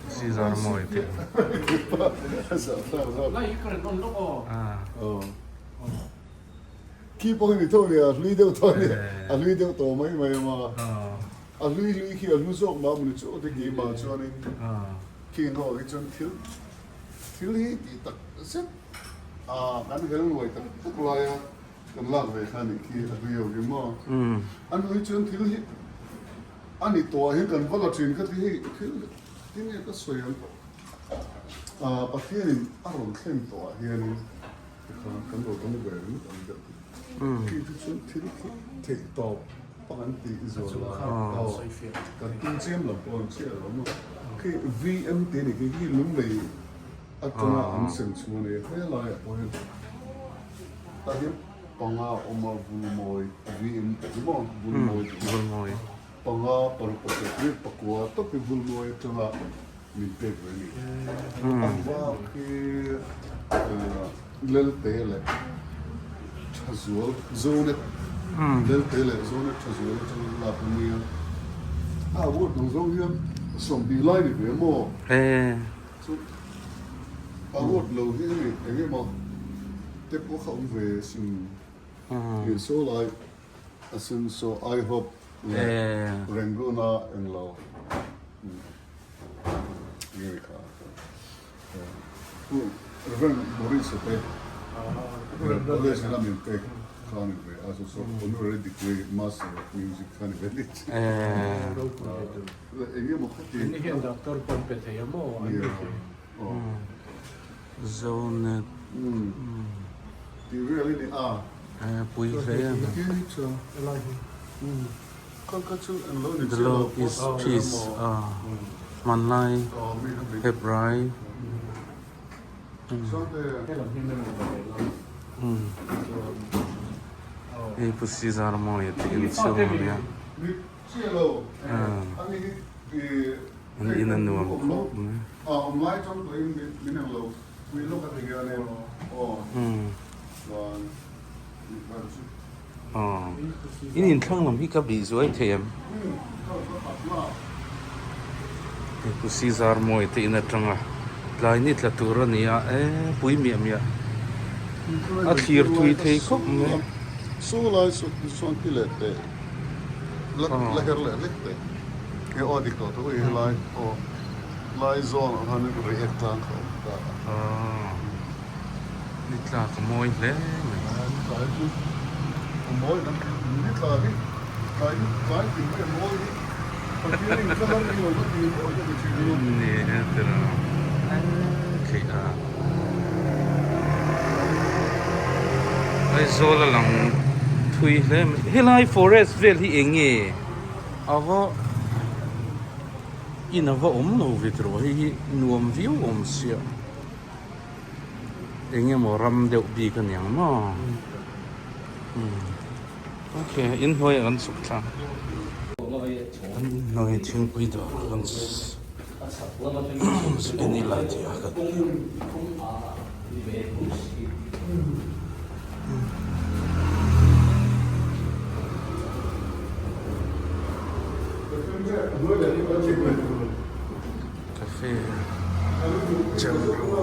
Caesar mawi tih. Khi pawh hi ni tho nia, a hlui deuh tawh a nia, a hlui deuh tawh mai mai a ma. A hlui hlui khi a hlu zawk mah mawni chu te keimah chuanin khi ho hi chuan thil thil hi tih tak zet a kan hel luai tak tak laia kan lak ve kha nih khi a hlui ho hi maw. A hlui chuan thil hi a ni tawh ah hian kan va la thin kha ti hei thil tinge ka sawi ang Pathianin a rawn thlen tawh ah hianin Tikhan kan lo dawng ve ringawt ang deuh hi. Khi chu chuan thil khi theih tawp a kan tih zual a, aw kan tum chiam lam pawh an chiah lo maw. Khi VM tih a nih khi, khi lunglei atanga an sem chhung a ni a, helaiah pawh hian tah hian panga a awm a, Vulmawi VM tih hi maw, Vulmawi tih hi. Panga paruk pasarih riat pakua tawp hi Vulmawi atanga min pek ve a ni. A bak hi Lelte leh Thazual Zonet Lelte leh Zonet Thazual atanga lak a nia. A award dang zawng hian 20 lai ni ve maw? Chu award lo hi hemi eng emaw te pawh kha awm ve sin. Saw lai. A sin saw I hope leh Rangoon-a englo ngei kha Pu Rev Maurice-a te college lam in pek kha a ni ve a, chu chu honorary degree Master of Music kha a ni ve ni che. Eng emaw kha ti. An ni hian doctor pawh an pe thei a maw an ni thei. Zonet. Tih vel hi ni a. Pui hle a ni. The Lord is peace hmanlai Hebrai. Hei Pu Caesar Mawia te in chhung a nia. An in a nuam khawp mai. Aw in inthlang lam hi ka bih zuai thei em? Hei Pu Caesar Mawi te in atanga tlai ni tla tur a ni a e pui miah miah a thlir thui thei khawp mai. La la her leh hlek teh. He aw dik tawh tho hi helai aw lai zawn ah khan react tlang kha a awm ta a. Aw ni tla ka mawi hle mai. Ni tla hi chu a mawi kan ti ni tla hi tlai hi tlai tin mai a mawi hi Pathian in colour hi lo ka ti mawi ka ti thin a. Ni e tira theih a. Aizawl a lang thui hle mai helai forest vel hi eng nge a va in a va awm lo ve tiraw hei hi nuam viau awm sia eng emaw ram deuh bik a niang maw ok inhnuai ah kan chhuk thla an inhnuai thingpui dawr kan. Enila tih a ka Cafe Jamro.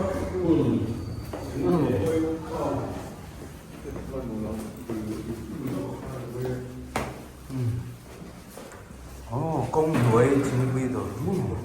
Aw kawng hnuai thingpui dawr maw.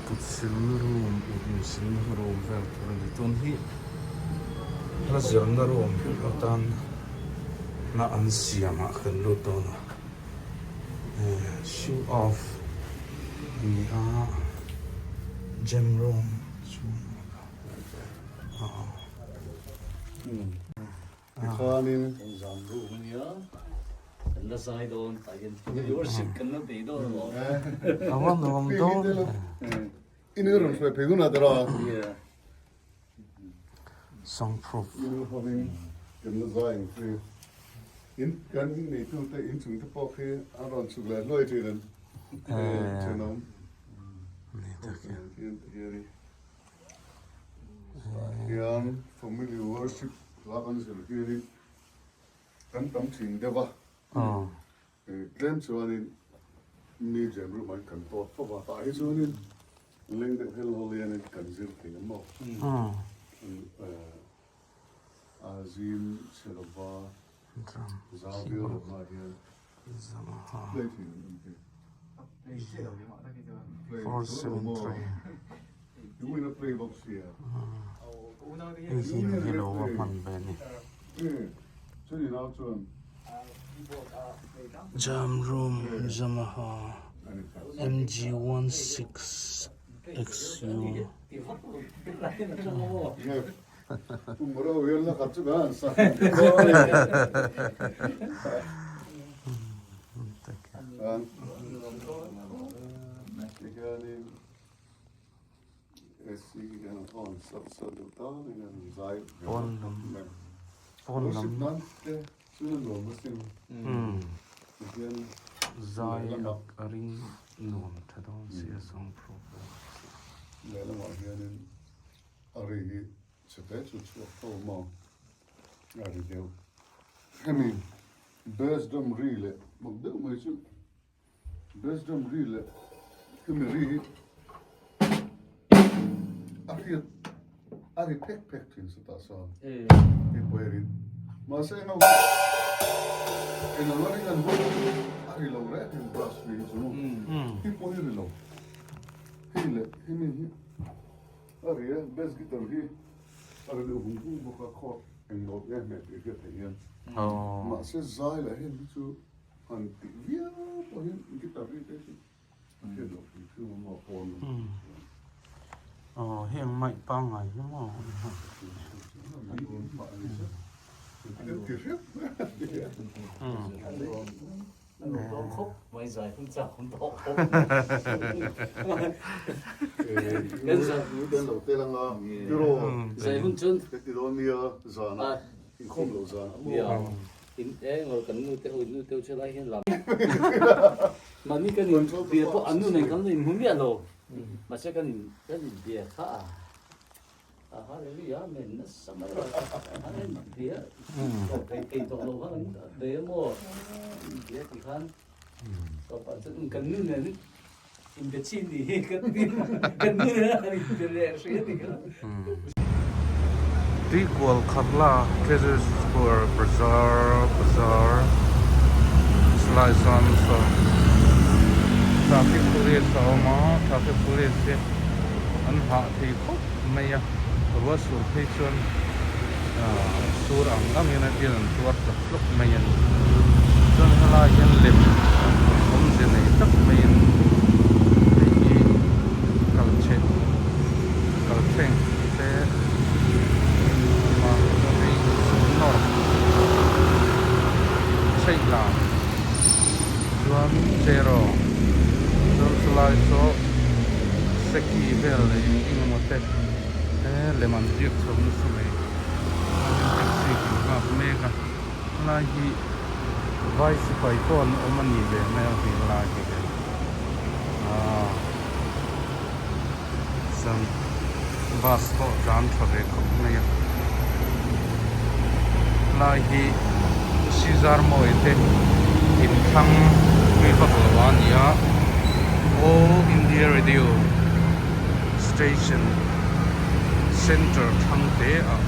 Kut silna room ut insilna room vel tur a ni. Tun hi hla zirna room atan. Na an siam ah kan lut dawn a shoe off a ni a gem room chhung Tikhanin zam room a nia kan la zai dawn tah hian worship kan la bei dawn alawm. A va nuam dawn I nu rawn hruai phei hunah te rawh. Song proof. I nu hovin kan la zai ang chu. In kan neitu te inchung te pawh khi an rawn chhuk leh hluai thin an thenawm. Ni tak e. Hian family worship hla kan zir hianin kan tam thin deuh a. Tlem chuanin mi jem room an kan tawt fo va, tah hi chuanin leng deuh hel hawl hianin kan zir thei ang maw? A zim chhe lova zau viau lo hma hian play thin an awm hi. Play tho lo maw? I win a play bawk sia. Hei hi ni lo a hman ve a ni. Chuni nau chuan. Jam room Yamaha MG 16 XU. Pawn lam pawn lam zai a ring nuam tha dawn sia song proof lehlamah hianin a ri hi chhe te chu chhuak fo maw a ri deuh hemi bass drum ri leh mak deuh mai chu Bass drum ri leh hemi ri hi a hriat a ri phek phek thin sa tah sawn hei pawh hi rin mahse eng ang eng ang a ring an bawk a ri lo reng reng brass ri hi chu hei pawh hi ri lo hei leh hemi hi a ri a bass guitar hi a ri deuh vung vung bawk a chord eng note nge hmeh tih hriat theih hian mahse zai leh heng hi chu Han tih viau pawhin guitar ri te chu a hriat loh hrim hrim a maw pawn lam chu chuan. Aw heng mic pangngai hi maw In eng aw kan nu te ho in nu te ho chu lai hian lam mahni kan in bia pawh an nu nen kan lo inhmu miah lo mahse kan in kan in bia kha a a hallelujah amen nasa mai a an in bia tawp thei thei tawh lo khan an be emaw in bia ti khan tawp ah chuan kan nu nen in be chin ni hi kan ti kan nu nen an in be leh hria ti kha. Tuikual Khatla Treasure Square Bazaar Bazaar Salai chuan saw Traffic Police a awm a Traffic Police hi an hah thei khawp mai a ruah sur phei chuan ah sur ang angin a hian an tuar tlawk tlawk mai a ni chuan helai hian lem awmze nei tak maiin hei hi kal chhe. Kal thleng te awm a chuan hei nawr chheih lam chuan cheraw chuan chulai saw seki vel leh eng eng emaw te lem an ziak chho nasa mai chuanin taxi kan nghak mek a helai hi vai sipai pawh an awm a nih ve hmel helai hi aaa. Chuan bus pawh tlan tha ve khawp mai a helai hi Sizar mawi te inthlang thui vak lo a ni a All India Radio Station Center thlang te ah.